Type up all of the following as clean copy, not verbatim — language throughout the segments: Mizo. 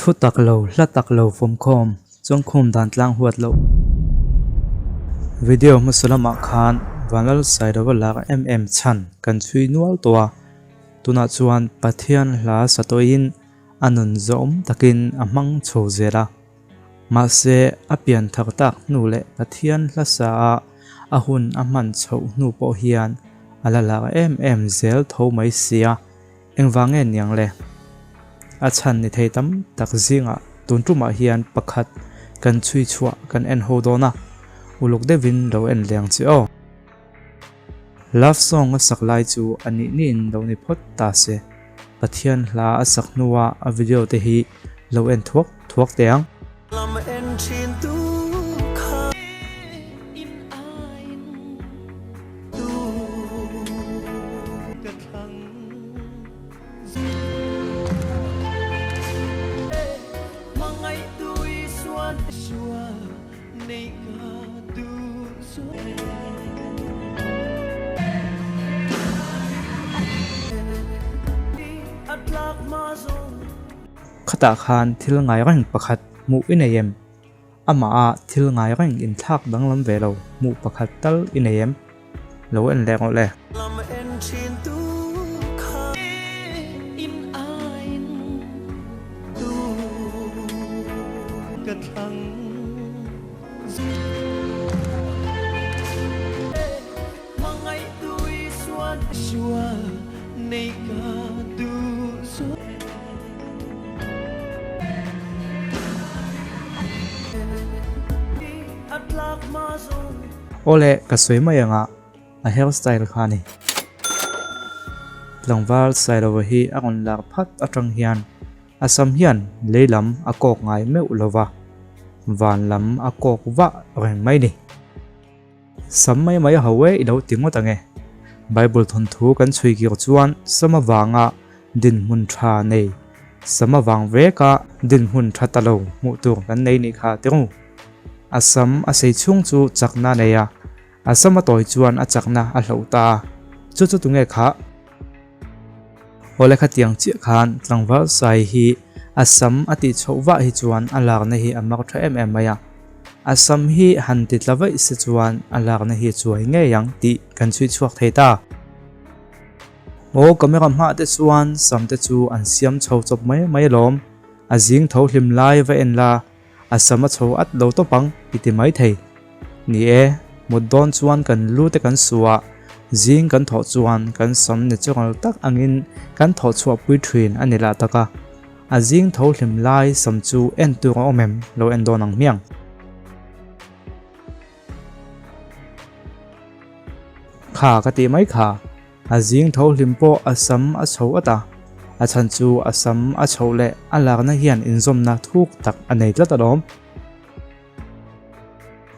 Thu tak lo, hla tak lo fawmkhawm, chawngkhum dan tlang huat loh. Video hmasa lamah khan Vanlal Sairova lak em em chhan kan chhui nual tawh a, tunah chuan Pathian hla sa tawhin a nun zawm takin a hmang chho zel a. Mahse, a pian thar tak hnu leh Pathian hla sa a a hun a hman chhoh hnu pawh hian a la lak em em zel tho mai sia. Engvang nge niang le? A chhan ni thei tam tak zingah tun tumah hian pakhat kan chhui chhuah kan en ho dawn a, uluk deuhin lo en leng che aw. Love song a sak lai chu a nih niin lo ni phawt ta se, Pathian hla a sak hnua a video te hi lo en thuak thuak teh ang. Lam en thin tu kha in ain tu ka thlang Hmangaih tu Isua Isua nei ka duh A tlak hma zawng. Khatah khan thil ngai reng pakhat hmuh i nei em? Amah a thil ngai reng inthlak danglam ve lo hmuh pakhat tal i nei em? Lo en leh rawh le. Lam en thin tu kha in ain tu ka thlang Hmangaih tu Isua Isua nei ka duh zual. Awle, ka sawi mai anga a hairstyle kha a ni. Tlangval Sailova hi a rawn lar phat atang hian a sam hian lei lam a kawk ngai meuh lova, van lam a kawk vah reng mai ni. Sam mai mai a ho e i lo ti ngawt ang e. Bible thawnthu kan chhui kir chuan sam avanga dinhmun tha nei, sam avang veka dinhmun tha ta lo hmuh tur kan nei nih kha ti ru. A sam a sei chhung chu chakna a nei a, a sam a tawi chuan a chakna a hloh ta a, chu chu tunge khah? Awle khatiang chiah khan tlangval sai hi a sam a tih chhoh vah hi chuan a lakna hi a mak tha em em mai a. A sam hi han ti tla vaih se chuan a lakna hi chuai ngei ang tih kan chhui chhuak thei ta. Aw camera hmah te chuan sam te chu an siam chho chawp mai mai alawm. A zing tho hlim lai va en la a sam a chho at lo tawp ang i ti mai thei. Ni e, mut dawn chuan kan lu te kan su a, zing kan thawh chuan kan sam natural tak angin kan thawh chhuah pui thin a ni lah tak a. A zing tho hlim lai sam chu en tur a awm em lo en dawn ang hmiang. Kha ka tih mai kha. A zing tho hlim pawh a sam a chho at a, a chhan chu a sam a chhoh leh a lakna hian inzawmna thuk tak a nei tlat alawm.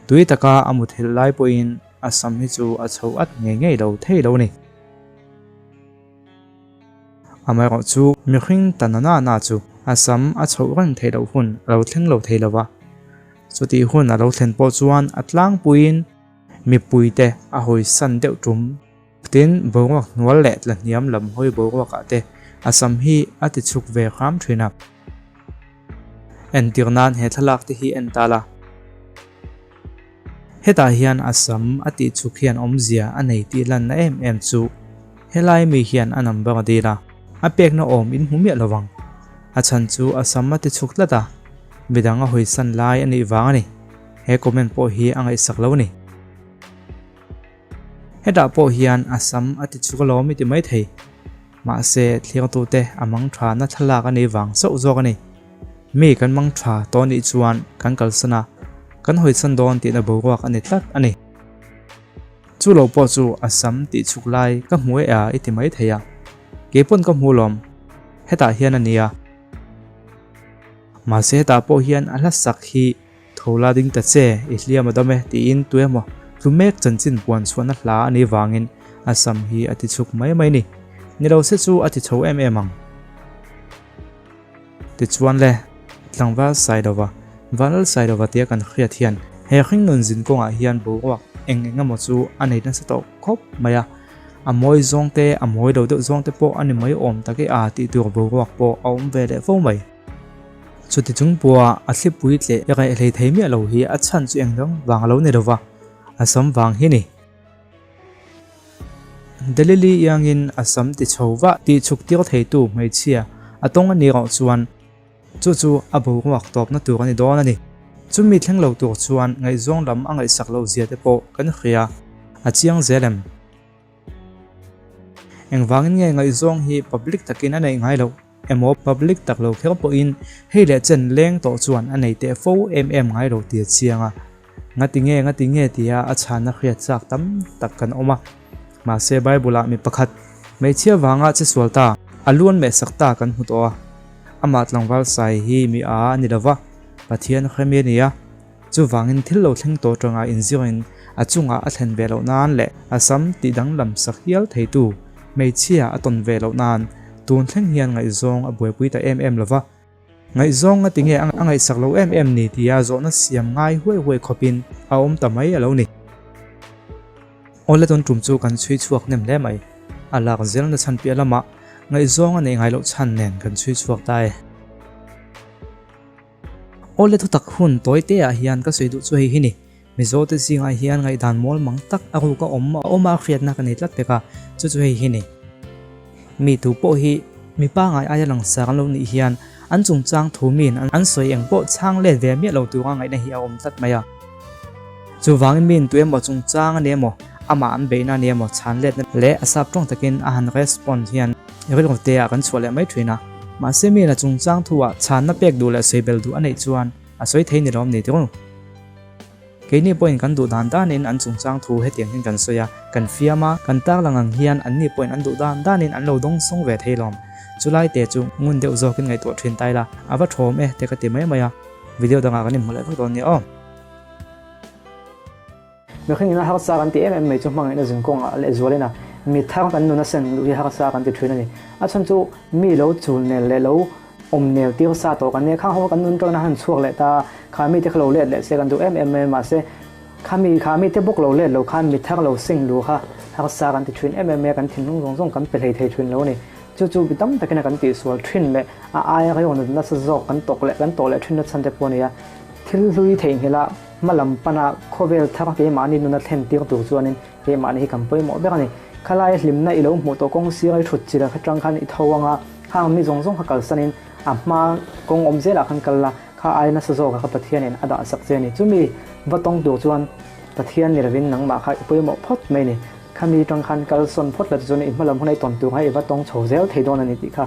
Tui taka a muthilh lai pawhin a sam hi chu a chho at ngei ngei lo thei lo a ni. Amaherawh chu mihring ta na na na chu a sam a chhoh reng theih loh hun a lo thleng lo thei lo va, chutih hun a lo thlen pawh chuan a tlangpuiin mipuite a hawisan deuh tum. Tin, boruak hnual leh tlahniam lam hawi boruakah te a sam hi a ti chhuk ve hram thin a. Entir nan he thlalak te hi en ta la. Hetah hian a sam a tih chhuk hian awmzia a nei tih lanna em em chu helai mi hian a number a dil a, a pekna awm in hmu miah lo vang. A chhan chu a sam a ti chhuk tlat a, midang a hawisan lai a nih vang a ni. He comment pawh hi a ngaihsak lo a ni. Hetah pawh hian a sam a ti chhuk alawm i ti mai thei. Mahse, thliangtute a mang tha na thlalak a nih vang chauh zawk a ni. Mi kan mang tha tawh nih chuan kan kalsan a, kan hawisan dawn tihna boruak a ni tlat a ni. Chu lo pawh chu a sam tih chhuk lai ka hmu e a i ti mai thei a. Keipawn ka hmu lawm. Hetah hian a nia. Mahse hetah pawh hian a hla sak hi Tho la ding ta che, i hliam a dam e, tiin tuemaw tlu mek chanchin puan chhuahna hla a nih vangin a sam hi a ti chhuk mai mai ni. Ni lo se chu a ti chho em em ang. Tichuan le, Tlangval Sailova, Vanlal Sailova tia kan hriat hian he hringnun zin kawngah hian boruak eng eng emaw chu a nei nasa tawh khawp mai a. A mawi zawng te, a mawi lo deuh zawng te pawh a ni mai awm tak e a tih tur boruak pawh a awm ve leh fo mai. Chuti chung pawha a thlipui tleh reh hlei thei miah lo hi a chhan chu eng dang vang a lo ni lova, a sam vang hi ni. Delili iangin a sam ti chho vah tih chhuk tir theitu hmeichhia a tawng a nih erawh chuan chu chu a boruak tawpna tur a ni dawn a ni. Chumi thleng lo tur chuan ngaihzawng lam a ngaihsak loh zia te pawh kan hria a chiang zel em? Engvangin nge ngaihzawng hi public takin a neih ngai loh emaw public tak lo kher pawhin hei leh chen leng tawh chuan a nei teh fo em em ngai lo tih a chiang a. Ngati nge ngati nge tia a chhanna hriat chak tam tak kan awm a. Mahse Bible ah mi pakhat hmeichhia vanga che sual ta, a luan meh sak ta kan hmu tawh a. Amah tlangval sai hi mi a a ni lova, Pathian hremi a ni a. Chuvangin thil lo thleng tawh tanga inzirin a chungah a thlen ve loh nan leh a sam tih danglam sak hial theitu hmeichhia a tawn ve loh nan tun thleng hian ngaihzawng a buaipui ta em em lova. Ngaihzawng nga tinge a ngaihsak lo em em ni tia zawhna siam ngai huai huai khawpin a awm ta mai a lo ni. Awle tun tum chu kan chhui chhuak hnem hle mai. A lak zelna chhan piah lamah ngaihzawng a neih ngai loh chhan nen kan chhui chhuak ta e. Awle thutak hun tawi te ah hian ka sawi duh chu hei hi ni. Mizo te zingah hian ngaihdan mawl mang tak a ruk a awm a awm a hriatna ka nei tlat pek a, chu chu hei hi ni. Mi tu pawh hi mi pangai aia langsar an lo nih hian an chungchang thu min an sawi eng pawh chhang let ve miah lo tura ngaihna hi a awm tlat mai a. Chuvangin min tu emaw chungchang a ni emaw, amah an beihna a ni emaw chhan letna leh a sap tawng takin a han respond hian rilru te ah kan chhuah leh mai thin a. Mahse mi la chungchang thu ah chhanna pek duh leh sawi bel duh a neih chuan a sawi thei ni lawm ni tirung. Keini pawhin kan duh dan danin an chungchang thu hetiang hian kan sawi a, kan fiam a, kan tarlang ang hian anni pawhin an duh dan danin an lo dawng sawng ve thei lawm. Chulai te chu ngun deuh zawkin ngaihtuah thin ta ila, a va thawm e te ka ti mai mai a, video dangah kan inhmu leh vek dawn nia aw. Mihring ina harsa kan ti em em mai chu hmangaihna zinkawngah leh zualin a mi thar kan nun a sen luh hi harsa kan ti thin a ni. A chhan chu mi lo chul nel leh lo awm nel tir sa tawh kan nia, khang ho kan nun tawna han chhuak leh ta, kha mite kha lo let leh se kan duh em em mai a, mahse khami kha mite bawk lo let lo khan mi thar lo sing lu kha harsa kan ti thin em em mai a, kan thinlung zawng zawng kan pe hlei thei thin lo a ni. Chu chu mi tam takin a kan tihsual thin leh a aia rilru nut nasa zawk kan tawk leh kan tawh leh thin na chhan te pawh a ni a, thil hlui theihnghilh a hma lam pana khawvel thar keimahni nuna thlen tir tur chuanin keimahni hi kan pawimawh ber a ni. Khalai hlimna i lo hmuh tawh kawng sira i thut chilh kha tang khan i tho anga khang mi zawng zawng kha kalsanin a hma kawng awm zelah khan kal la, kha aia nasa zawkah kha Pathianin a dah sak che a ni. Chumi va tawng tur chuan Pathian ni lovin nangmah kha i pawimawh phawt mai a ni. Khami tang khan kalsawn phawt la tichuan i hma lam huna i tawn tur kha i va tawng chho zel thei dawn a ni tih kha.